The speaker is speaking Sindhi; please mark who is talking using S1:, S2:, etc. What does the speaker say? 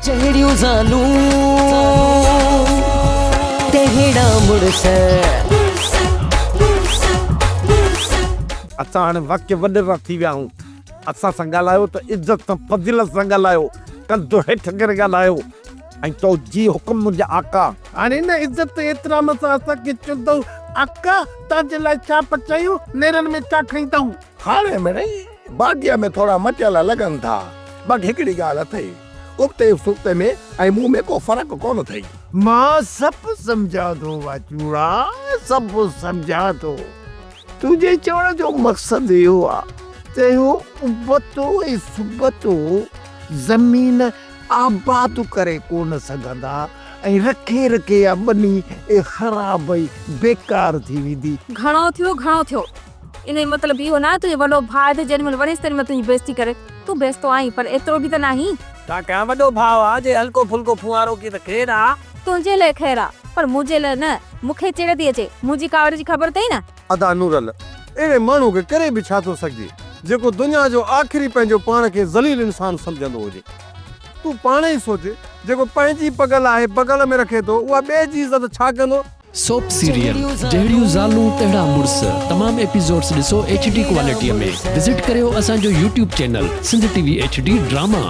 S1: جهڙيون زالون تهڙا مڙس.
S2: اسان هاڻي واقعي وڏيرا ٿي ويا آهيون. اسان سان ڳالهايو ته عزت سان فضيلت سان ڳالهايو، ڪنڌ هيٺ ڪري ڳالهايو ۽ چئو جي حڪم منهنجا آقا.
S3: هاڻي ان عزت احترام سان اسان کي چوندؤ آقا توهان جي لاء ڇا پچايون، نيرن ۾ ڇا کائيندؤ.
S4: هاڻي مڙئي باغيء ۾ ٿورا مٽيل لڳن ٿا. باقي هڪڙي ڳالهه اٿئي، ابتي سبتي ۾ ۽ مون ۾ ڪو فرق ڪونه اٿئي.
S3: مان سڀ سمجهان ٿو واچوڙا، سڀ سمجهان ٿو. تنهنجي چوڻ جو مقصد اهو آ ته اهو ابتو ۽ سبتو زمين آباد ڪري ڪونه سگهندا ۽ رکي رکي اها ٻني خراب ۽ بيڪار ٿي ويندي.
S5: گهڻو ٿيو، گهڻو ٿيو. ان جو مطلب اهو ناهي تنهنجو وڏو ڀاء ته جيڏي مهل وڻيس تيڏي مهل تنهنجي بيعزتي ڪري. تون بيعزتو آهين پر ايترو به ته ناهين.
S6: ڇا ڪيان وڏو ڀاء آ جي هلڪو ڦلڪو ڦوهارو ڪي ته خير آ.
S5: تنهنجي لئه خير آ پر منهنجي لئه نه. مون کي چڙ ٿي اچي. منهنجي ڪاوڙ جي خبر اٿئي نه.
S7: ادا نورل، اهڙي ماڻهو کي ڪري به ڇا ٿو سگهجي جيڪو دنيا جو آخري پنهنجو پاڻ کي ذليل انسان سمجهندو هجي. تون پاڻ ئي سوچ جيڪو پنهنجي پڳل آهي بغل ۾ رکي ٿو اها ٻئي جي عزت ڇا ڪندو؟
S8: سوپ سيريل جهڙيون زالون تهڙا مڙس تمام ايپيسوڊس ڏسو ايڇ ڊي ڪوالٽي ۾ وزٽ ڪريو اسان جو YouTube channel Sindh T V H D drama.